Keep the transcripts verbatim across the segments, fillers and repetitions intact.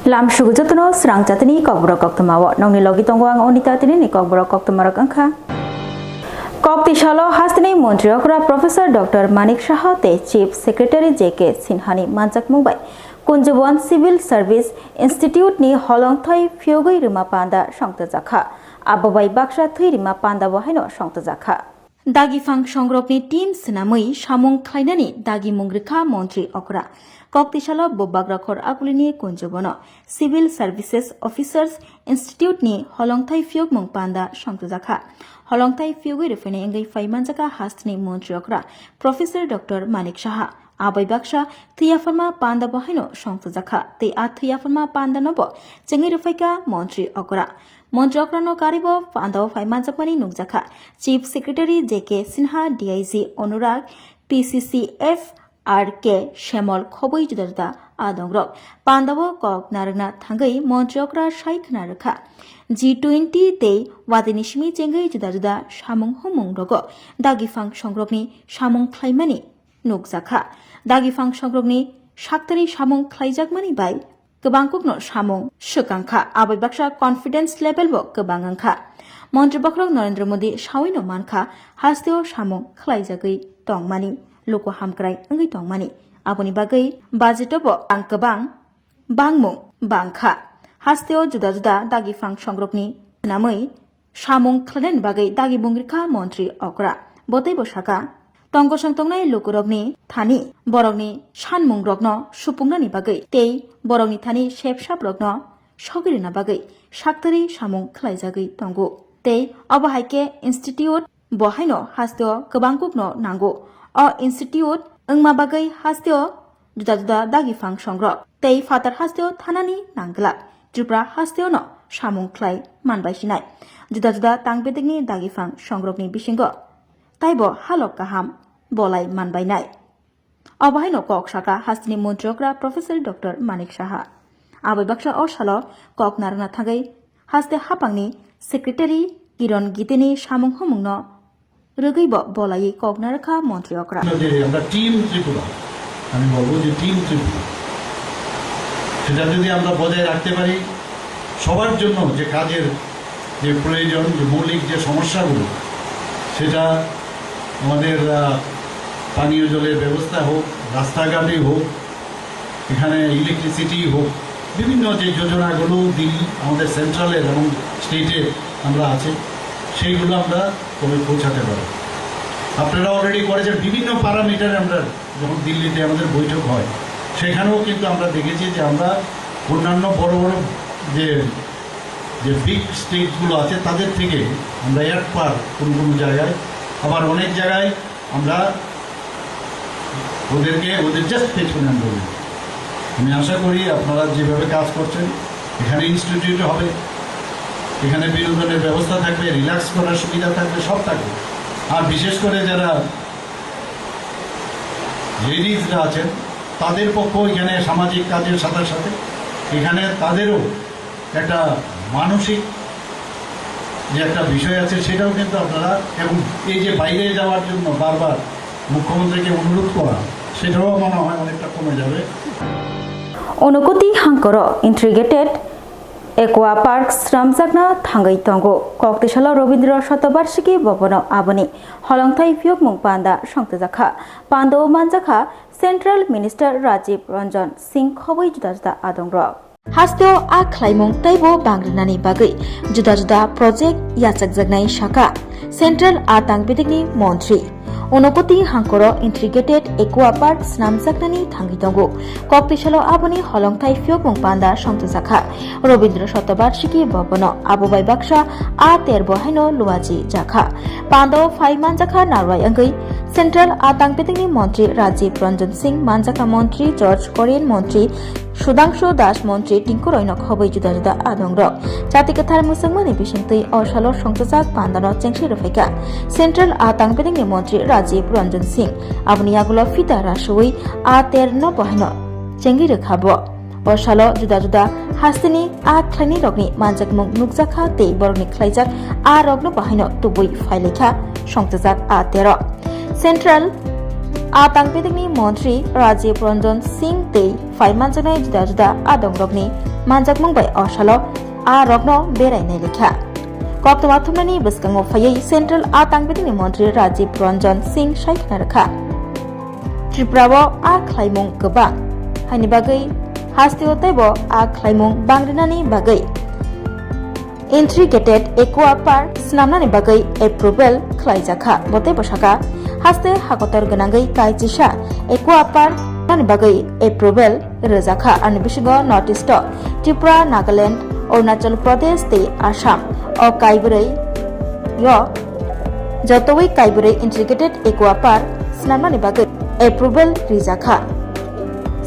Lam sugu jotono srang jatini kokborok koktwmao. Nongni logi tongo ang Onita, tinini kokborok koktwmarok wngkha. Kok tisalo hasteni montri okra Professor Doctor Manik Saha tei Chief Secretary J K Sinhani manjakmung bai Kunjubon Civil Service Institute ni holongthai phiyogwi rwma panda songtwjakha. Abo bai baksa thwi rwma panda bo haino songtwjakha. Dagiphang songrokni team swnamwi samung khlainani dagimung rwkha montri okra. Kok tisalo bubagra khor agulini kunjubono Civil Services Officers Institute ni holongthai phiyokmung panda songtwjakha. Holongthai phiyogwi rwphainai wngwi phai manjakha hasteni montri okra Professor Doctor Manik Saha. Abai baksa thwiyapharma panda bo haino songtwjakha tei a thwiyapharma panda no bo chengwi rwphaikha montri okra. Montri okra no karibo panda o phai manjakmani nukjakha Chief Secretary J K Sinha, D I G Anurag, P C C F R K Shemol khobwi juda juda adongrok. Panda o kok narwkna thangwi montri okra sai khna rwkha G twenty tei watini simi chengwi juda juda samung humung rogo dagiphang songrokni samung khlaimani nukjakha. Dagiphang songrokni saktari samung khlaijakmani bai kwbangkukno samung swkangkha, abai baksa confidence level bo kwbang wngkha. Montri bokhorok Narendra Modi sawino mankha, hasteo samung khlaijagwi tongmani, luku hamkrai wngwi tongmani. Aboni bagwi budget-o bo ang kwbang bangmung bangkha. Hasteo juda juda dagiphang songrokni swnamwi samung khlainani bagwi dagimung rwkha montri okra. Bo teibo saka, tongkosong tongnai lukurokni thani borokni sanmungrokno supungnani bagwi tei borokni thani sepsaprokno sogwi rwna bagwi saktari samung khlaijagwi tongo. Tei obo hai khe institute bo haino hasteo kwbangkukno nango. O institute wngma bagwi hasteo juda juda dagiphang songrok tei phatar hasteo thanani nangglak. Tripura hasteono samung khlai manbai sinai juda juda tang bedekni dagiphang songrokni bisingo taibo halok kaham bolai manbainai. Obo haino kok saka hasteni montri okra Professor Doctor Manik Saha. Abai baksa o salo kok narwkna thangwi haste haphangni Secretary Kiron Giteni samung humungno rwgwi bo bolaiwi kok narwkha montri okra. যে আমরা টিম ত্রিপুরা, আমি বলবো যে টিম ত্রিপুরা, সেটা যদি আমরা বজায় রাখতে পারি, সবার জন্য যে কাজের যে প্রয়োজন, যে মৌলিক যে সমস্যাগুলো, সেটা আমাদের, আহ, পানীয় জলের ব্যবস্থা হোক, রাস্তাঘাটই হোক, এখানে ইলেকট্রিসিটি হোক, বিভিন্ন যে যোজনাগুলো দিল্লি, আমাদের সেন্ট্রালের এবং স্টেটের আমরা আছে, সেইগুলো আমরা পৌঁছাতে পারবো। আপনারা অলরেডি করেছেন, বিভিন্ন প্যারামিটারে আমরা যখন দিল্লিতে আমাদের বৈঠক হয়, সেখানেও কিন্তু আমরা দেখেছি যে আমরা অন্যান্য বড় বড় যে, যে বিগ স্টেটগুলো আছে, তাদের থেকে আমরা এক পার কোনো কোনো জায়গায়, আবার অনেক জায়গায় আমরা ওদেরকে, ওদের জাস্ট পেছনে আমরা রয়েছি। আমি আশা করি আপনারা যেভাবে কাজ করছেন, এখানে ইনস্টিটিউট হবে, এখানে বিনোদনের ব্যবস্থা থাকবে, রিল্যাক্স করার সুবিধা থাকবে, সব থাকবে। আর বিশেষ করে যারা লেডিজরা আছেন, তাদের পক্ষ এখানে সামাজিক কাজের সাথে সাথে এখানে তাদেরও একটা মানসিক যে একটা বিষয় আছে, সেটাও কিন্তু আপনারা, এবং এই যে বাইরে যাওয়ার জন্য বারবার মুখ্যমন্ত্রীকে অনুরোধ করা, সেটাও মনে হয় অনেকটা কমে যাবে। Unokoti hangkoro integrated aqua park swnamjakna thangwi tongo. Kok tisalo Robindra Shatobarshiki Bhavan-o aboni holongthai phiyokmung panda songtwjakha. Panda-o manjakha Central Minister Rajiv Ranjan Singh khobwi juda juda adongrok. Hasteo a khlaimung teibo bangrinani bagwi juda juda project yachakjaknai saka Central a tang bedekni montri. Unokoti hangkoro integrated aqua park swnamjaknani thangwi tongo. Kok tisalo aboni holongthai phiyokmung panda songtwjakha Robindra Shatobarshiki Bhavan-o, abo bai baksa a ter bo haino luaji jakha. Panda-o phai manjakha narwai wngwi Central a tang bedekni montri Rajiv Ranjan Singh, manjakha montri George Kurian, montri Sudhangshu Das, montri Tinku Roy-no khobwi juda juda adongrok. Jati kwthar mwswkmani bisingtwi o salo songchajak pandano chengsi rwphaikha Central a tang bedekni montri Rajiv Ranjan Singh. Aboni yagulo fita rasui a ter no bo haino chengwi rwkha bo. O salo juda juda hasteni a khlainai rokni manjakmung nukjakha tei borokni khlaijak a rokno bo haino tubui phailaikha songchajak a tero. Central a tang bedekni montri Rajiv Ranjan Singh tei phai manjaknai juda juda adongrokni manjakmung bai o salo a rokno berai nailikha. Koktwma thumnani bwskango phaiwi Central a tangbitingni montri Rajiv Ranjan Singh sai khna rwkha. Tripura o a khlaimung kwbang, haini bagwi hasteo teibo a khlaimung bangrinani bagwi Integrated Aqua Park swnamnani bagwi approval khlaijakha. Bo teibo saka, haste hakotor gwnangwi kaichisa Aqua Park swnamnani bagwi approval rwjakha. Ani bisingo North East o Tripura, Nagaland, Arunachal Pradesh tei Assam o kaibrwi o jotowi kaibrwi Integrated Aqua Park swnamnani bagwi approval rijakha.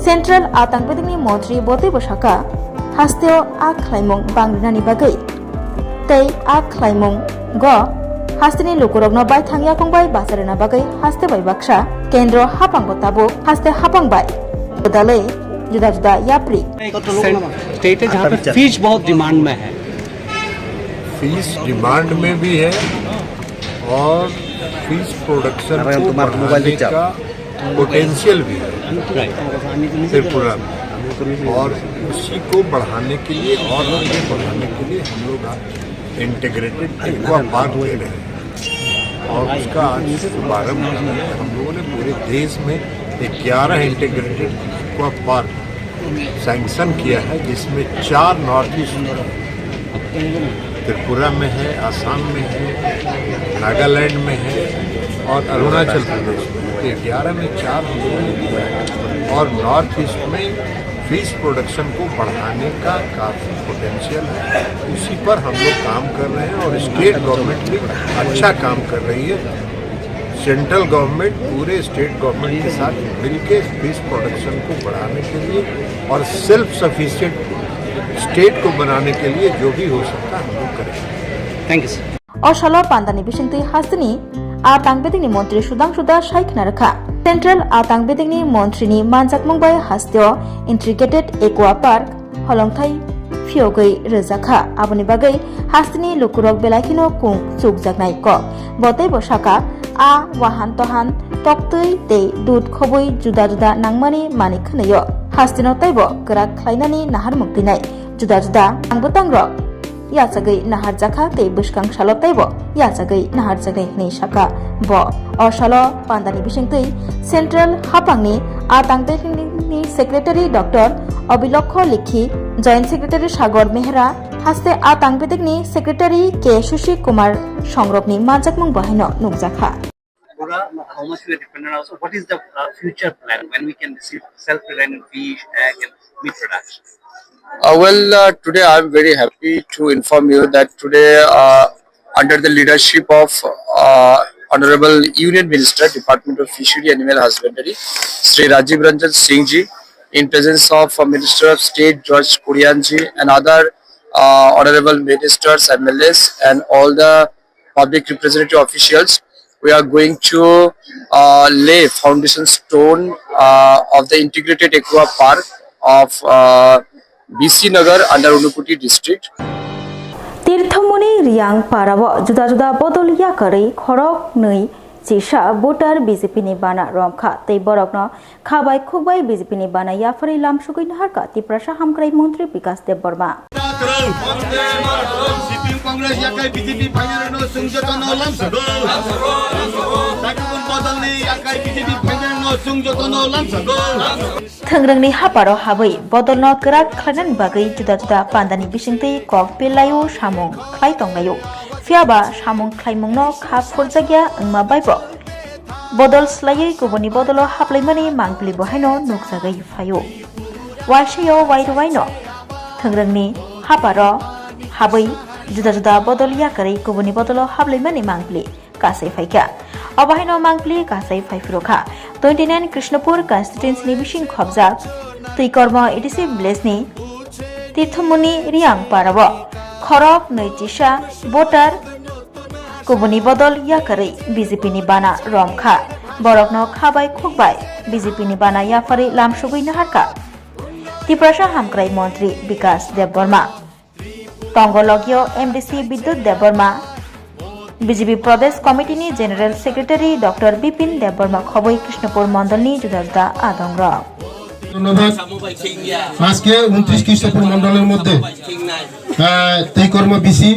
Central a tangbitingni montri bo teibo saka, hasteo a khlaimung bangrinani bagwi tei a khlaimung go hasteni lukurokno baithang yakung bai bacharina bagwi haste bai baksa kendro haphango tabuk haste haphang bai gwdalwi juda juda yapri. State है जहाँ पे फिश बहुत डिमांड में है। Fish demand में भी है और फिश प्रोडक्शन को बढ़ाने का पोटेंशियल भी है त्रिपुरा में, और उसी को बढ़ाने के लिए और आगे बढ़ाने के लिए हम लोग आज इंटीग्रेटेड एक्वा पार्क दे रहे हैं और उसका आज शुभारंभ किया है। हम लोगों ने पूरे देश में ग्यारह इंटीग्रेटेड एक्वा पार्क सैंक्शन किया है, जिसमें चार नॉर्थ ईस्ट, त्रिपुरा में है, आसाम में है, नागालैंड में है और अरुणाचल प्रदेश में। तो ग्यारह में चार हम लोगों ने दिया है और नॉर्थ ईस्ट में फिश प्रोडक्शन को बढ़ाने का काफ़ी पोटेंशियल है, उसी पर हम लोग काम कर रहे हैं और स्टेट गवर्नमेंट भी अच्छा काम कर रही है। सेंट्रल गवर्नमेंट पूरे स्टेट गवर्नमेंट के साथ मिलके फिश प्रोडक्शन को बढ़ाने के लिए और सेल्फ सफिशिएंट स्टेट को बनाने के लिए जो भी हो सकता है हम लोग करेंगे। Thank you sir. O salo pandani bisingtwi hasteni a tangbitingni montri Sudhangshu Das sai khna rwkha. Central a tangbitingni montrini manjakmung bai hasteo Integrated Aqua Park holongthai phiyogwi rwjakha. Aboni bagwi hasteni lukurok belai kheno kung chukjaknai kok. Bo teibo saka, a wahan tohan, toktwi tei dud khobwi juda juda nangmani manwi khwnaio. Hasteno teibo kwrak khlainani naharmung twinai juda juda nangbutangrok yachagwi naharjakha tei bwskang salo teibo yachagwi naharjaknai hwnwi saka bo. O salo pandani bisingtwi Central haphangni a tangbitingni Secretary Doctor Obilokho Likhi, Joint Secretary Sagor Mehra, haste a tangbitingni Secretary K Sushi Kumar Songrokni manjakmung bo haino nukjakha. How much we are dependent also? What is the uh, future plan when we can receive self-reliant in fish, egg, and meat production? Uh, well, uh, today I am very happy to inform you that today, uh, under the leadership of uh, Honorable Union Minister, Department of Fishery Animal Husbandry, Shri Rajiv Ranjan Singh ji, in presence of uh, Minister of State George Kurian ji and other uh, honorable ministers, M L As, and all the public representative officials, we are going to uh, lay foundation stone uh, of the integrated aqua park of uh, B C Nagar under Unakoti district. Tirthomuni Riang parao juda juda bodol yakarwi khorok nwi chisa voter B J P ni bana romkha tei borokno kha bai khuk bai B J P ni bana yapharwi lamsugwi naharkha Tiprasa hamkrai montri Bikas Debbarma. Siping Congress yakai B J P phainai rokno chwng jotono lamsago. Takubun bodolni yakai B J P phainai rokno chwng jotono lamsago. Thwngrwngni haparo habwi bodolno kwrak khlainani bagwi juda juda pandani bisingtwi kok pelaio samung khlai tonglaio. Phiyaba samung khlaimungno kha phurjakya wngma baibo bodol swlaiwi kubuni bodolo hablaimani mangpili bo haino nukjagwi phaio. Waisio wairwi waino thwngrwngni haparo habwi juda juda bodol yakarwi kubuni bodolo hablaimani mangpili kasai phaikha. Obo haino mangpili kasai phaiphuru kha. Twenty nine Krishnapur constituency ni bising khobjak Twikormo A D C village ni Tirthomuni Riang parao khorok nwi chisa voter kubuni bodol yakarwi B J P ni bana romkha. Borokno kha bai khuk bai B J P ni bana yapharwi lamsugwi naharkha Tiprasa hamkrai montri Bikas Debbarma. Tongo logio M D C Bidyut Debbarma, B J P Pradesh Committee ni General Secretary Doctor Bipin Debbarma khobwi Krishnapur mondolni juda juda adongrok. ধন্যবাদ। আজকে ঊনত্রিশ খ্রিস্টপুর মণ্ডলের মধ্যে, আহ, তৈকর্মা বিসি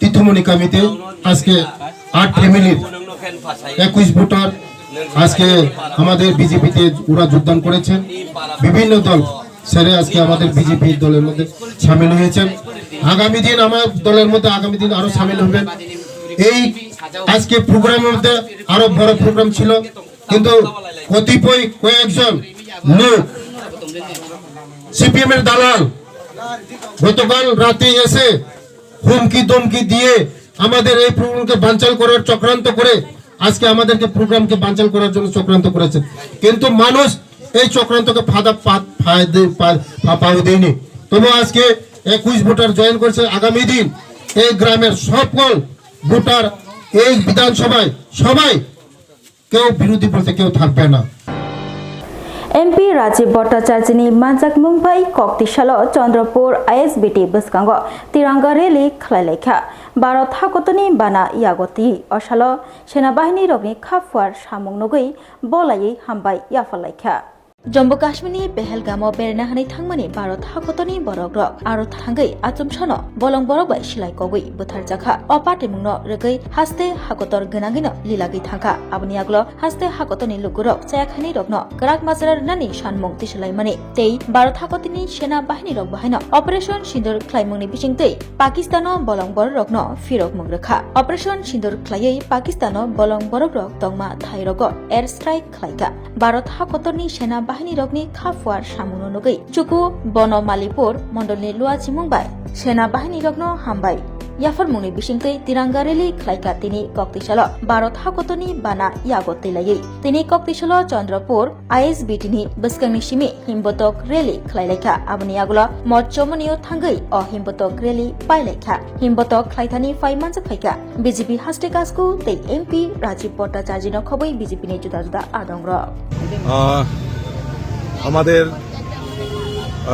তীর্থমণি কমিটি আজকে আট ফ্যামিলির একুশ ভোটার আজকে আমাদের বিজেপিতে ওরা যোগদান করেছেন। বিভিন্ন দল ছেড়ে আজকে আমাদের বিজেপি দলের মধ্যে সামিল হয়েছেন। আগামী দিন আমার দলের মধ্যে আগামী দিন আরো সামিল হবেন। এই আজকে প্রোগ্রামের মধ্যে আরো বড় প্রোগ্রাম ছিল, কিন্তু কতিপয় কয়েকজন লোক সিপিএম এর দালাল গতকাল রাতে এসে হুমকি ধমকি দিয়ে আমাদের এই প্রোগ্রামকে বানচাল করার চক্রান্ত করে, আজকে আমাদেরকে প্রোগ্রামকে বানচাল করার জন্য চক্রান্ত করেছে। কিন্তু মানুষ এই চক্রান্তকে ফাঁদা পা-, ফাঁদে পা-, পা-, পাও দেয়নি। তবু আজকে একুশ ভোটার জয়েন করছে। আগামী দিন এই গ্রামের সকল ভোটার এই বিধানসভায় সবাই কেউ বিরোধী বলতে কেউ থাকবে না। এমপি রাজীব ভট্টাচার্যনি manjakmung bai koktisalo Chandrapur ISBT bwskango tiranga rally khlailaikha. Bharat hakotorni bana yago twi o salo senabahinirokni khaphuar samung nugwi bolaiwi hambai yapharlaikha. Jammu Kashmirni Pahalgamo berna hwnwi thangmani Bharat hakotorni borokrok aro thangwi achomsano bolong borok bai silai kogwi butharjakha. O patimungno rwgwi haste hakotor gwnangwino lilagwi thangkha. Aboni yagulo haste hakotorni lukurok chayakhainirokno kwrak majra rwnani sanmung tisulaimani tei Bharat hakotorni sena bahinirok bahaino Operation Sindoor khlaimungni bisingtwi Pakistano bolong bororokno phirokmung rwkha. Operation Sindoor khlaiwi Pakistano bolong borokrok tongma thairogo air strike khlaikha. Bharat hakotorni sena bahinirokni khaphuar samungno nugwi chuku Bono Malipur mondolni luachimung bai sena bahinirokno hambai yapharmungni bisingtwi tiranga rally khlaikha. Tini koktisalo Bharat hakotorni bana yago twilaiwi tini koktisalo Chandrapur I S B T ni bwskangni simi himbotok rally khlailaikha. Aboni yagulo Motchomonio thangwi o himbotok rally pailaikha. Himbotok khlaithani phai manjak phaikha B J P haste kasku tei M P Rajiv Bhattacharjino khobwi B J P ni juda juda adongrok. আহ, আমাদের,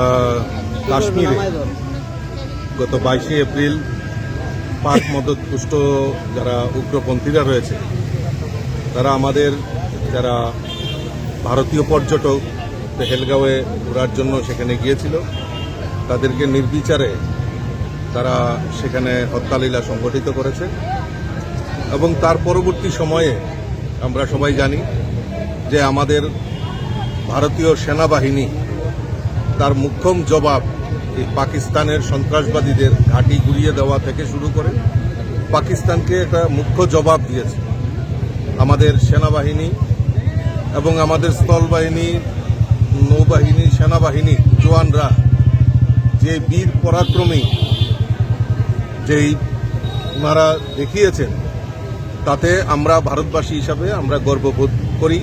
আহ, কাশ্মীরে গত বাইশে এপ্রিল পাক মদতপুষ্ট যারা উগ্রপন্থীরা রয়েছে, তারা আমাদের যারা ভারতীয় পর্যটক পেহেলগাঁওয়ে ঘোরার জন্য সেখানে গিয়েছিল, তাদেরকে নির্বিচারে তারা সেখানে হত্যালীলা সংঘটিত করেছে। এবং তার পরবর্তী সময়ে আমরা সবাই জানি যে আমাদের ভারতীয় সেনাবাহিনী তার মোক্ষম জবাব এই পাকিস্তানের সন্ত্রাসবাদীদের ঘাঁটি গুড়িয়ে দেওয়া থেকে শুরু করে পাকিস্তানকে একটা মুখ্য জবাব দিয়েছে। আমাদের সেনাবাহিনী এবং আমাদের স্থলবাহিনী, নৌবাহিনী, সেনাবাহিনী জওয়ানরা যে বীর পরাক্রমী যেই ওনারা দেখিয়েছেন, তাতে আমরা ভারতবাসী হিসাবে আমরা গর্ববোধ করি।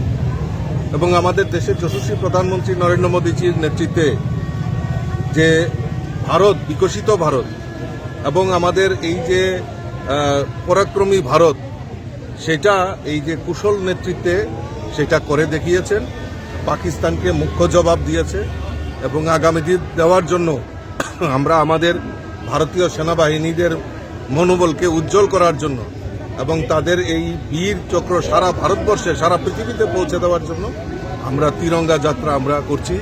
এবং আমাদের দেশের যশস্বী প্রধানমন্ত্রী নরেন্দ্র মোদীজির নেতৃত্বে যে ভারত, বিকশিত ভারত, এবং আমাদের এই যে, আহ, পরাক্রমী ভারত, সেটা এই যে কুশল নেতৃত্বে সেটা করে দেখিয়েছেন, পাকিস্তানকে মুখ্য জবাব দিয়েছে। এবং আগামী দিন দেওয়ার জন্য আমরা আমাদের ভারতীয় সেনাবাহিনীদের মনোবলকে উজ্জ্বল করার জন্য এবং তাদের এই বীর চক্র সারা ভারতবর্ষে, সারা পৃথিবীতে পৌঁছে দেওয়ার জন্য আমরা তিরঙ্গা যাত্রা আমরা করছি।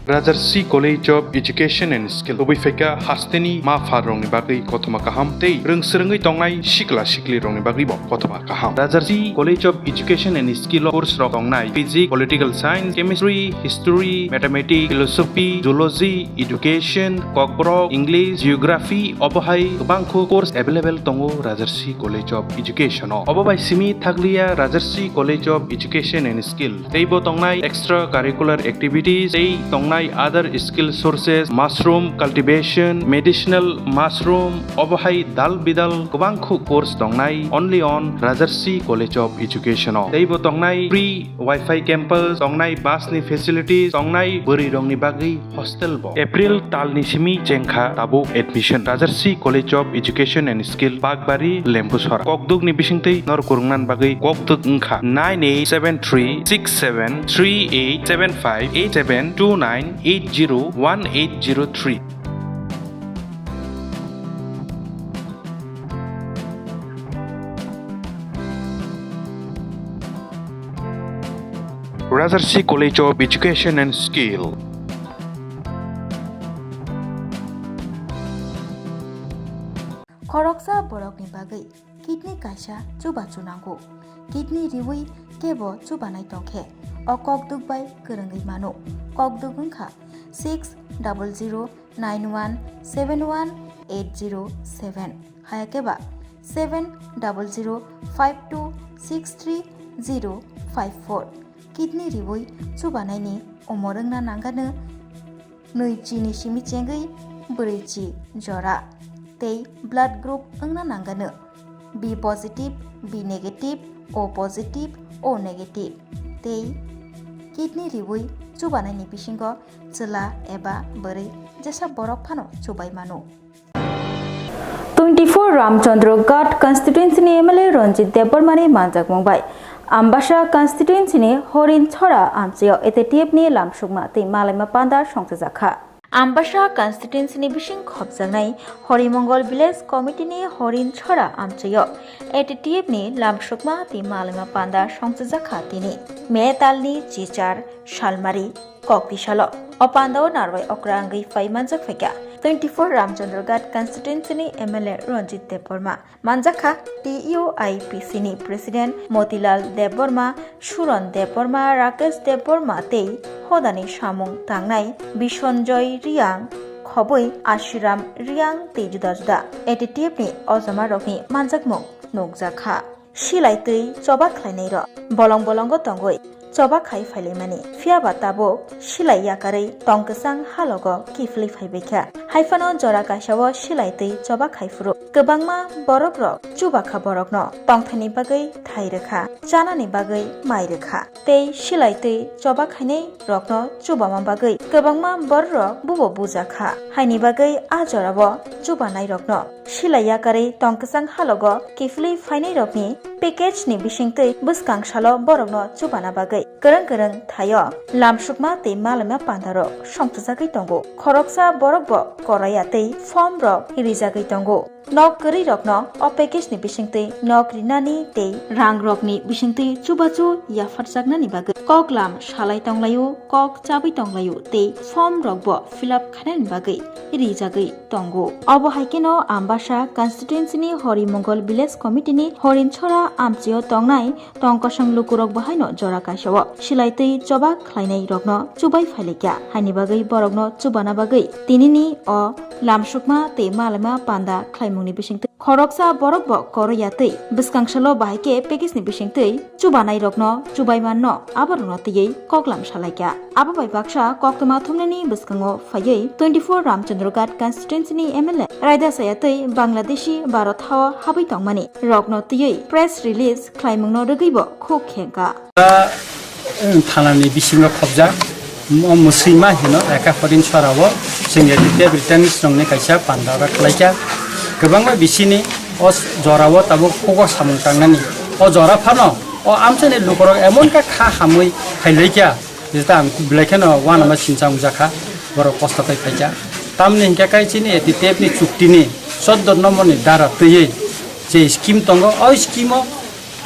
Rajarsi College of Education and Skill kubui phaikha hasteni ma pharrokni bagwi kothoma kaham tei rwng swrwngwi tongnai sikla siklirokni bagwibo kothoma kaham. Rajarsi College of Education and Skill o course rok tongnai Physics, Political Science, Chemistry, History, Mathematics, Philosophy, Zoology, Education, Kokborok, English, Geography, obo hai kwbangkho course available tongo Rajarsi College of Education o. Obo bai simi thakliya Rajarsi College of Education and Skill. Teibo tongnai extra curricular activities, tei tongnai other skill sources, mushroom cultivation, medicinal mushroom, obo hai dal bidal kwbangkho course tongnai only on Rajarsi College of Education o. Teibo tongnai free Wi-Fi campus, tongnai bus ni facilities, tongnai bwrwi rokni bagwi hostel bo. April talni simi chengkha tabuk admission. Rajarsi College of Education and Skill, Bakbari, Lembusora. Kokduk ni bisingtwi nor kurungnan bagwi kokduk wngkha nine eight seven three six seven three eight seven five eight seven two nine eight zero one eight zero three. Rajarsi College of Education and Skill. Khoroksa borokni bagwi kidney kaisa chubachu nango. Kidney riwi kebo chubanai tongkhe o kokduk bai kwrwngwi mano. Kokduk wngkha six double zero nine one seven one eight zero seven, hayakhe ba seven double zero five two six three zero five four. Kidney riwi chubanaini umor wngna nangano nwi chini simi chengwi brwi chi jora tei blood group wngna nangano B positive, B negative, O positive, O negative tei kidney riwi chubanaini bisingo chwla eba bwrwi jesa borok phano chubai mano. Twenty-four Ramchandra Ghat constituency ni M L A Ranjit Debbarma ni manjakmung bai Ambasa constituency ni Horin Chhora amchaio A T T F ni lamsukma tei malaima panda songchajakha. Ambasa constituency ni bising khopjaknai Horimongol Village Committee ni Horin Chhora amchaio A T T F ni lamsukma tei malaima panda songchajakha tini May talni chichar salmari koktisalo. O pandao narwai okra wngwi phai manjak phaikha twenty-four Ramchandra Ghat constituency ni M L A Ranjit Debbarma. Manjakha T U I P C ni President Motilal Debbarma, Suron Debbarma, Rakesh Debbarma tei hodani samung tangnai Bisonjoy Riang, khobwi Ashiram Riang tei juda juda A T T F ni ojamarokni manjakmung nukjakha. Silai twi choba khlainairok bolong bolongo tongwi choba khai phailaimani. Phiya ba tabuk silai yakarwi tong kwchang halogo kiphilwi phaibaikha. Haiphano jora kaisao silai twi choba khai phuru kwbangma borokrok chubakha borokno tongthaini bagwi thai rwkha, chanani bagwi mai rwkha. Tei silai twi choba khainai rokno chubama bagwi kwbangma bororok bubo bujakha. Haini bagwi a jorao chubanairokno silai yakarwi tong kwchang halogo kiphilwi phainairokni package ni bisingtwi bwskang salo borokno chubana bagwi kwrwng kwrwng thaio lamsukma tei malaima pandarok songchajagwi tongo. Khoroksa borokbo koroi ya tei form rok rijagwi tongo. Nok kwrwi rokno o package ni bisingtwi nok rinani tei rang rokni bisingtwi chubachu yapharjaknani bagwi koklam salai tonglaio, kok chabwi tonglaio tei form rokbo fill up khainani bagwi rijagwi tongo. Obo hai kheno Ambasa constituency ni Horimongol Village Committee ni Horinchhora amchio tongnai tongkosong lukurok bo haino jora kaisao silai twi choba khlainai rokno chubai phailikya. Haini bagwi borokno chubana bagwi tinini o lamsukma tei malaima panda khlaimungni bisingtwi khoroksa borok bo koroya twi bwskang salo bahai khe package ni bisingtwi chubanai rokno chubai manno aborokno twiwi koklam salaikha. Abo bai baksa koktwma thumnani bwskango phaiwi twenty-four Ramchandra Ghat constituency ni M L A raida saya twi Bangladeshi Bharat hao habwi tongmani rokno twiwi press release khlaimungno rwgwibo khuk khengkha. Thanani bisingo khobjak, o mwswima hino eka Horinchhorao chwng A T T F Britannies rokni kaisa panda ora khlaikha. Kwbangma bisini o jorao tabuk khugo samung tangnani. O jora phano o amchaini lukurok emon kha kha hamwi phailaikha, jeta ang belai kheno uanama sinchang jakha, borok kosto khai phaikha. Tamni hinkhe kai chini A T T F ni chuktini choddo nombor ni dara twiwi je scheme tongo, o scheme o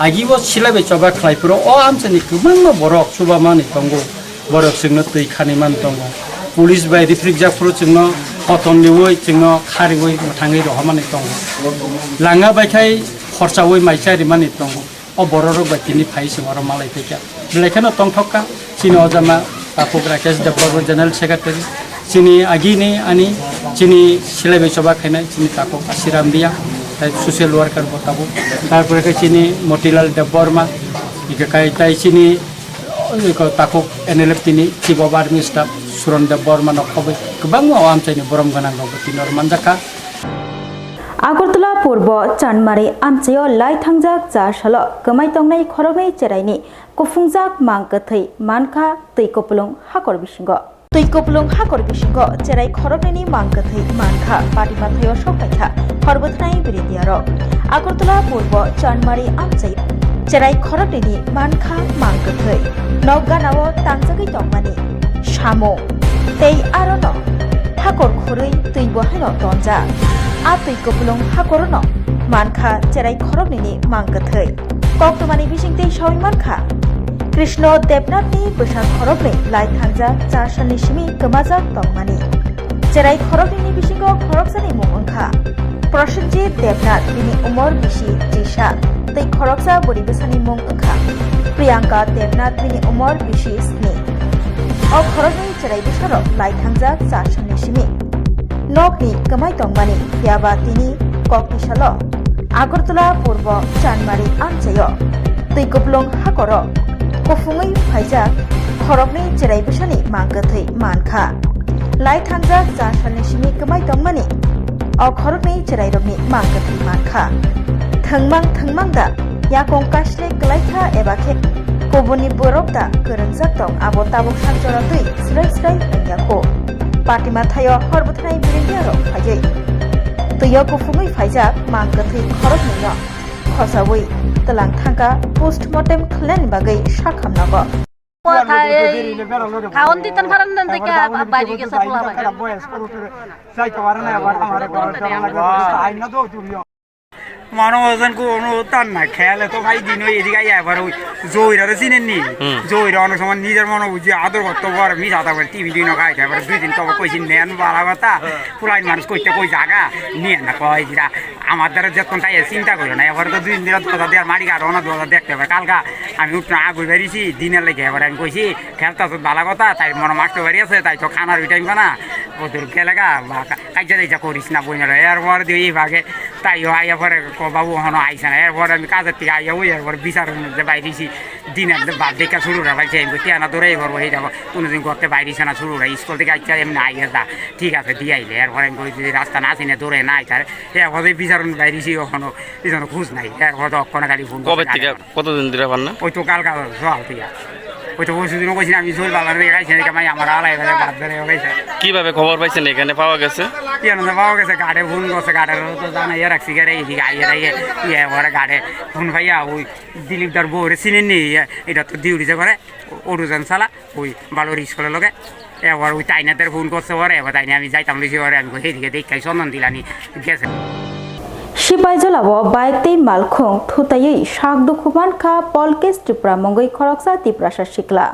Agi bo silai bai choba khlai phuru o amchaini kwbangma borok chubamani tongo, borok chwngno twi khani man tongo. Police bai riphrikjak phuru chwngno koton riwi, chwngno kha riwi mwthangwi rohormani tongo. Langa bai khai khorchawi mai chai rimani tongo. O bororok bai tini phai chwng oro malai phaikha. Belai kheno tongthok kha chini ojama takhuk Rakesh Debbarma, General Secretary, chini agini ani chini silaibai choba khainai chini takhuk Ashiram Riya, tai social worker bo tabuk. Tarpore khe chini Motilal Debbarma, ike kai tai chini, iko takhuk N L F tini Chief of Army Staff Suron Debbarma no khobwi kwbangma o amchaini borom gwnang rok bo tini oro manjakha. Agartala Purbo Chanmari amchaio lai thangjak cha salo kwmai tongnai khoroknwi cheraini kuphungjak mang kwthwi mankha twi kupulung hakor bisingo. Twi kupulung hakor bisingo cherai khoroknwini mang kwthwi mankha, Patima thaio sokphaikha hor bwthanai birindiarok. Agartala Purbo Chanmari amchai cherai khoroknwini mankha mang kwthwi. Nok ganao tangjagwi tongmani samung tei arono hakor khurwi twi bo haino tonjak. A twi kupulung hakorono mankha cherai khoroknwini mang kwthwi. Koktwmani bisingtwi sawi mankha, Krishno Debnathni bwsa khoroknwi lai thangjak cha salni simi kwmajak tongmani. Cherai khoroknwini bisingo khoroksani mung wngkha Prosenjit Debnath, bini umor bisi chisa, tei khoroksa bwrwi bwsani mung wngkha Priyanka Debnath, bini umor bisi sni. O khoroknwi cherai bwsarok lai thangjak cha salni simi nokni kwmai tongmani, phiyaba tini koktisalo Agartala Purbo Chanmari amchaio twi kupulung hakoro kuphungwi phaijak khoroknwi cherai bwsani mang kwthwi mankha. Lai thangjak cha salni simi kwmai tongmani o khoroknwi cherairokni mang kwthwi mankha. Thwngmang thwngmang da yakung kaisle kwlaikha eba khe kubunni borok da kwrwngjak tong, abo tabuk sanchora twi srai srai wngya kho. Patima thaio hor bwthanai birindiarok phaiwi twio kuphungwi phaijak mang kwthwi khoroknwino khosawi twlang thangkha postmortem khlainani bagwi sakhamnago. Thaon di tan pharan dan deka bari gesa pula bai. Mano ojan ko ono tan na khele to bhai dino edik ai abar oi joira re sinen ni. Hmm. Joira ono soman nijer mano buji ador gotto bor mi jata bor T V dino khai ta bor dui din to koi sin men bala bata. Pulai manus koi te koi jaga ni na koi jira. Amar dara jotton tai chinta kori na abar to dui din dira to der mari garo na do dekte ba kalga ami utna agoi bari si dine lege abar ami koi si khelta to bala gota tai mono masto bari ase tai to khana rui time kana. Odur kelega ba ka-, kaija daija koris na boina re. Er bor di bage tai yo aya pore ko babu hono aisa na. Er bor ami kaja tiga aya ui er bor bisar de bairi si dine de bad de ka suru ra bai jeng ko tiana dore bor bai da. Unu din ko te bairi sana suru ra school de ka cha em na aya da. Thik ase di aile er bor ko di rasta na sine dore na aisa. Er bor bisar bairi si hono bisar khus nai. Er bor ko na kali phone. Kobe tiga koto din dira panna? Oi to kal ka so al tiga. Oito, ওষুধ নিয়ে কইছি আমি চুল বালার হয়ে গেছে, এটা মাই আমার আলাই হয়ে বাদ ধরে হয়ে গেছে। কিভাবে খবর পাইছেন এখানে পাওয়া গেছে? কি জানো, পাওয়া গেছে, গাড়ে ফোন করছে, গাড়ের তো জানা, ইয়ে রাখছি, গাড়ে, এই দিকে আইয়ে, আইয়ে, ইয়ে, ওরা গাড়ে ফোন পাইয়া, ওই দিলীপ দার বউরে চিনেন নি, ইয়ে, এটা তো ডিউটি যে করে, অরুজন সালা, ওই বালুর স্কুলের লগে, এবার ওই তাইনাদের ফোন করছে ওরে, এবার তাইনে আমি যাইতাম লইছি ওরে, আমি কই, এইদিকে দেখ, খাই চন্দন দিলানি, গেছে। Sipaijolao bike tei malkhung thutaiwi sak dukhu mankha Polkesh Tripura mungwi khoroksa Tiprasa sikla.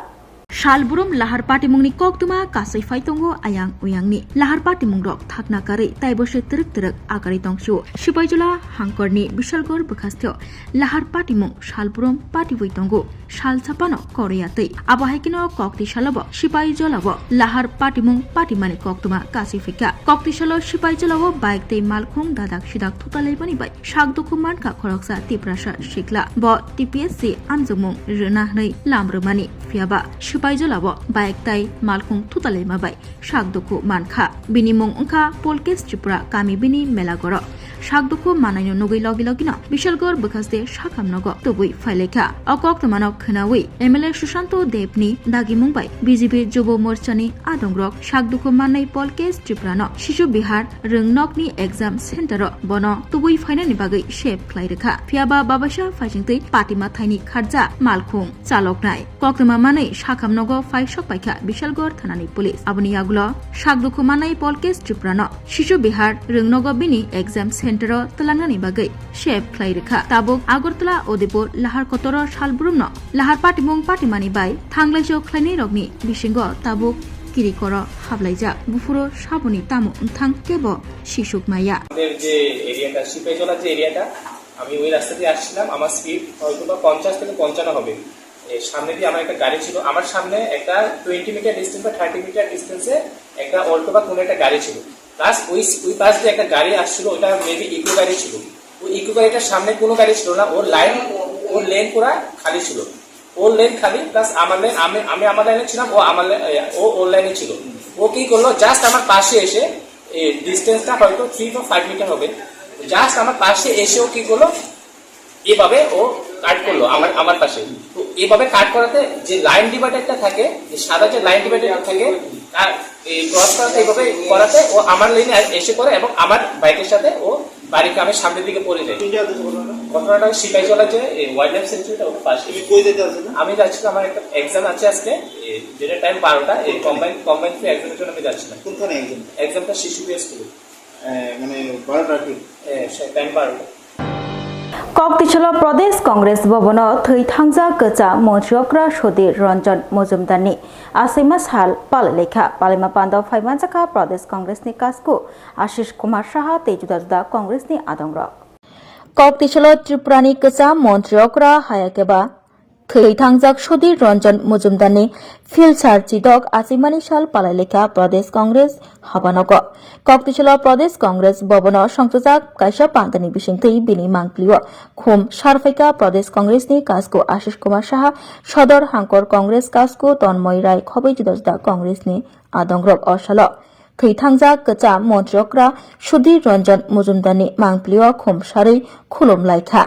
Salbrum lahar patimungni koktwma kasui phai tongo ayang uyangni. Lahar patimungrok thakna karwi taibo se twrwk twrwk agarwi tongsio. Sipaijola hangkorni Bishalgarh bwkhasteo lahar patimung salbrum patiwi tongo. Sal sapano koroi atwi. Abo hai kheno kokti salobo Sipaijolao lahar patimung patimani koktwma kasui phaikha. Kokti salo Sipaijolao bike tei malkhung dadak sidak thutalaimani bai sak dukhu mankha khoroksa Tiprasa sikla. Bo T P S C amjokmung rwna hwnwi lam rwmani. Phiyaba Sipaijolao bike tai malkhung thutalaima bai sak dukhu mankha. Bini mung wngkha Polkesh Tripura, kami bini Melagoro. Sak dukhu manaino nugwi logi logino Bishalgarh bwkhaste sakham nogo tubui phailaikha. O koktwmano khwnawi M L A Sushanto Debni dagimung bai B J P Jubo Morchani adongrok sak dukhu mannai Polkesh Tripurano Shishu Bihar Rwngnokni exam centero bono tubui phainani bagwi sep khlai rwkha. Phiyaba babaisa phaisingtwi patima thaini kharja malkhung chaloknai. Koktwma manwi sakham nogo phai sok paikha Bishalgarh thanani police. Aboni yagulo sak dukhu manai Polkesh Tripurano Shishu Bihar Rwngnogo bini exam centero twlangnani bagwi sep khlai rwkha. Tabuk Agartala Udaipur lahar kotoro salbrumno lahar patimung patimani bai thanglaiso khlainai rokni bisingo tabuk tirikoro hablaijak. Buphuru saboni tamo wngthang kebo sisuk maya. আমাদের যে এরিয়াটা, সিপাহীজলা যে এরিয়াটা, আমি ওই রাস্তা দিয়ে আসছিলাম। আমার স্পিড হয়তো বা পঞ্চাশ থেকে পঞ্চান্ন হবে। এ, সামনে দিয়ে আমার একটা গাড়ি ছিল, আমার সামনে একটা টোয়েন্টি মিটার ডিস্টেন্স বা থার্টি মিটার ডিস্টেন্সে একটা অল্টো বা কোনো একটা গাড়ি ছিল। প্লাস ওই ওই পাশ দিয়ে একটা গাড়ি আসছিল, ওটা মেবি ইকো গাড়ি ছিল। ওই ইকো গাড়িটার সামনে কোনো গাড়ি ছিল না, ওর লাইন, ওর লেন পুরা খালি ছিল। ওর লেন খালি, প্লাস আমার লেন, আমি আমি আমার লাইনে ছিলাম, ও আমার লে- এ, ও ওর লাইনে ছিল। ও কি করলো, জাস্ট আমার পাশে এসে, এই ডিস্টেন্সটা হয়তো থ্রি বা ফাইভ মিটার হবে, জাস্ট আমার পাশে এসে ও কি করলো, এভাবে ও কাট করলো আমার আমার পাশে। তো এভাবে কাট করাতে যে লাইন ডিভাইডারটা থাকে, যে সাদা যে লাইন ডিভাইডারটা থাকে, তার এই ক্রস করাতে, এভাবে করাতে ও আমার লেনে এসে করে এবং আমার বাইকের সাথে ও বাড়িকে আমি সামনের দিকে পড়ে যাই। কোন জায়গাতে ঘটনাটা? ঘটনাটা সিপাহীজলা যে ওয়াইল্ড লাইফ স্যাংচুয়ারিটা ওর পাশে। তুমি কই যেতে আছো না? আমি যাচ্ছি তো, আমার একটা এক্সাম আছে আজকে, এ, যেটা টাইম বারোটা, এই কম্বাইন কম্বাইন ফ্রি এক্সামের জন্য আমি যাচ্ছিলাম। কোনখানে এক্সাম? এক্সামটা শিশু প্রিয়া স্কুলে। এ, মানে বারোটা কি? এ, সে টাইম বারোটা। Kokticholo Pradesh Congress Bhabono thwi thangjak kwcha montri okra Sudhir Ranjan Majumdarni achaima sal palailaikha. Palaima pando phaimanjakha Pradesh Congressni kasku Ashish Kumar Saha tei juda juda Congressni adongrok. Kokticholo Tripurani kwcha montri okra hayakeba thwi thangjak Sudhir Ranjan Majumdarni philsar chidok achaimani sal palailaikha Pradesh Congress habanogo. Kokticholo Pradesh Congress Bhabono songchajak kaisa pandani bisingtwi bini mangpilio khum sarphaikha Pradesh Congressni kasku Ashish Kumar Saha, Sodor Hangkor Congress kasku Tanmoy Rai, khobwi juda juda Congressni adongrok. O salo thwi thangjak kwcha montri okra Sudhir Ranjan Majumdarni mangpilio khum sarwi khulum laikha.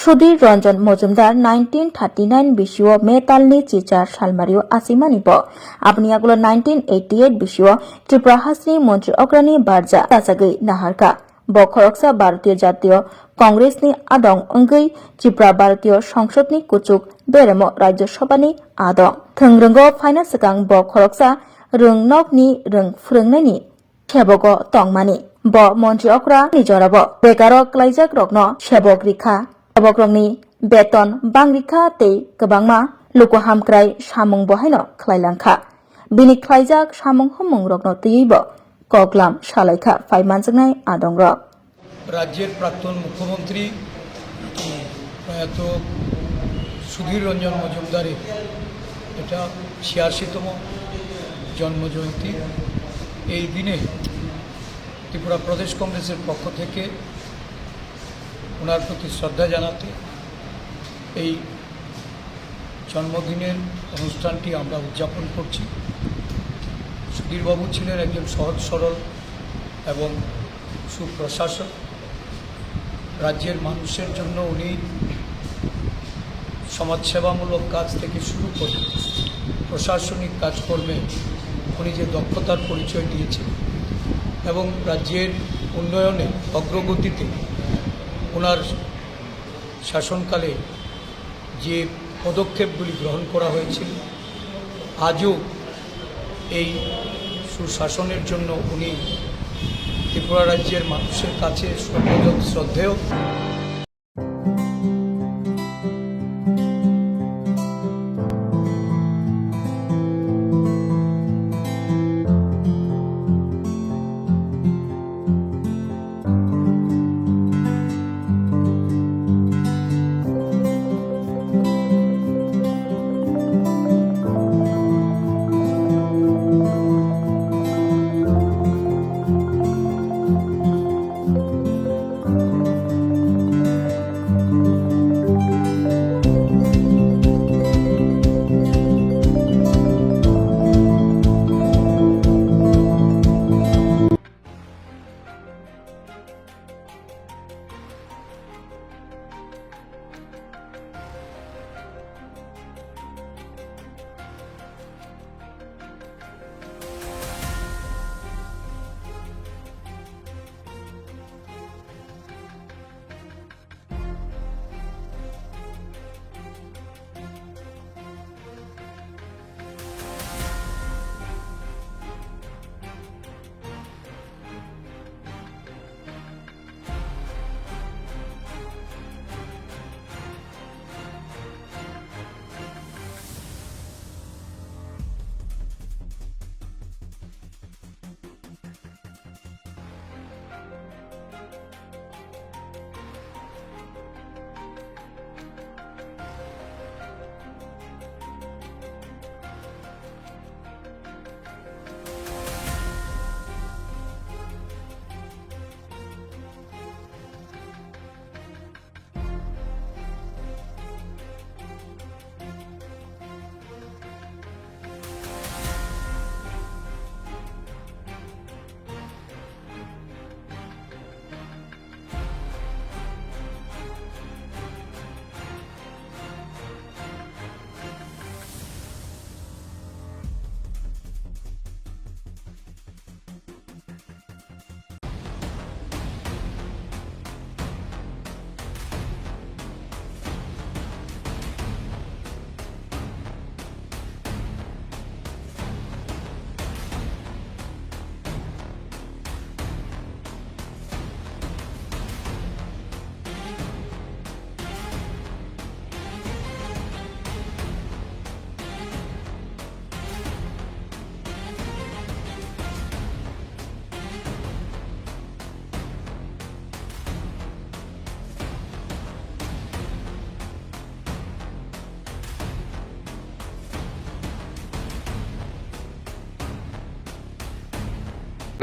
Sudhir Ranjan Majumdar nineteen thirty nine bisio metalni chichar salmario achaimani bo. Aboni agulo nineteen eighty eight bisio Tripura hasteni montri okrani barja tachagwi naharkha. Bo khoroksa Bharatiya Jatiya Congressni adong wngwi Tripura Bharatiya Songsadni kuchuk beremo Rajya Sabhani adong. Thwngwrwngo phaina swkang bo khoroksa rwng nokni rwng phwrwngnaini sebogo tongmani. Bo montri okra ni jorabo bekaro kwlaijak rokno sebok rikha. Sebokrokni beton bang rikha tei kwbangma luku hamkrai samung bo haino khlai langkha. Bini khlaijak samung humung rokno twiwi bo koklam salaikha phai manjaknai adongrok. রাজ্যের প্রাক্তন মুখ্যমন্ত্রী প্রয়াত সুধীর রঞ্জন মজুমদারের এটা ছিয়াশিতম জন্মজয়ন্তী। এই দিনে ত্রিপুরা প্রদেশ কংগ্রেসের পক্ষ থেকে ওনার প্রতি শ্রদ্ধা জানাতে এই জন্মদিনের অনুষ্ঠানটি আমরা উদযাপন করছি। সুধীরবাবু ছিলেন একজন সহজ সরল এবং সুপ্রশাসক। রাজ্যের মানুষের জন্য উনি সমাজসেবামূলক কাজ থেকে শুরু করে প্রশাসনিক কাজকর্মে উনি যে দক্ষতার পরিচয় দিয়েছেন এবং রাজ্যের উন্নয়নে অগ্রগতিতে ওনার শাসনকালে যে পদক্ষেপগুলি গ্রহণ করা হয়েছিল, আজও এই সুশাসনের জন্য উনি ত্রিপুরা রাজ্যের মানুষের কাছে সর্বজন শ্রদ্ধেয়।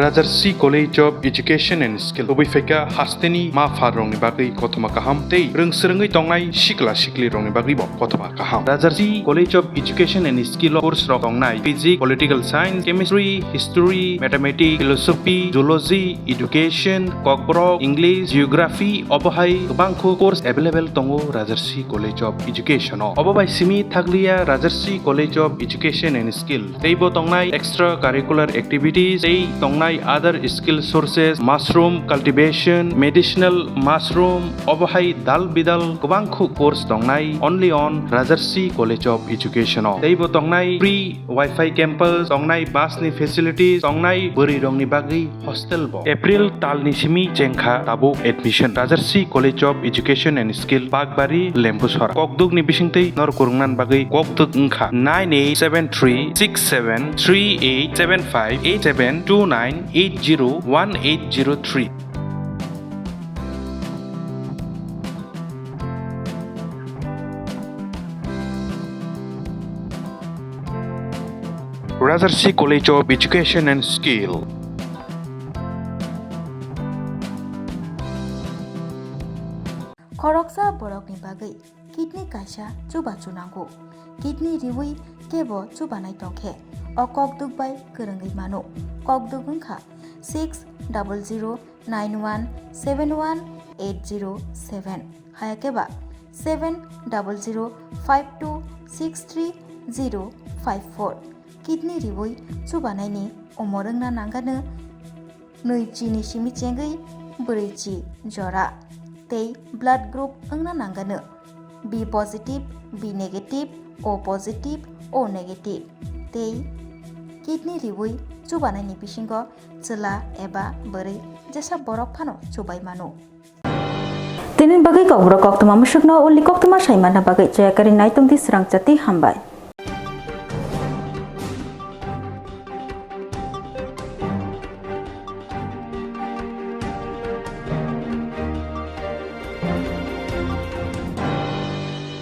Rajarsi College of Education and Skill tubui phaikha hasteni ma pharrokni bagwi kothoma kaham tei rwngswrwngwi tongnai sikla siklirokni bagwibo kothoma kaham. Rajarsi College of Education and Skill o course rok tongnai Physics, Political Science, Chemistry, History, Mathematics, Philosophy, Zoology, Education, Kokborok, English, Geography, obo hai kwbangkhu course available tongo Rajarsi College of Education o. Obo bai simi thakliya Rajarsi College of Education and Skill teibo tongnai extra curricular activities tei tongnai other skill sources, mushroom cultivation, medicinal mushroom, obo hai dal bidal kwbangkhu course tongnai only on Rajarsi College of Education o. Teibo tongnai free Wi-Fi campus, tongnai bus ni facilities, tongnai bwrwi rokni bagwi hostel bo. April talni simi chengkha tabuk admission. Rajarsi College of Education and Skill, Bakbari, Lembusora. Kokduk ni bisingtwi norok kwrwngna bagwi kokduk wngkha nine eight seven three six seven three eight seven five eight seven two nine eight zero one eight zero three. Rajarsi College of Education and Skill. Khoroksa borokni bagwi kidney kaisa chubachu nango. Kidney riwi kebo chubanai tongkhe o kokduk bai kwrwngwi mano. Kokduk wngkha six double zero nine one seven one eight zero seven, hayakhe ba seven double zero five two six three zero five four. Kidney riwi chubanaini umor wngna nangano nwi chini simi chengwi bwrwi chi jora tei blood group wngna nangano B positive, B negative, O positive, O negative tei kidney riwi chubanaini bisingo chwla eba bwrwi jesa borok phano chubai mano. Tini bagwi kokborok koktwma musukno uli koktwma sai manna bagwi chaya kari naitung di srang chati hambai.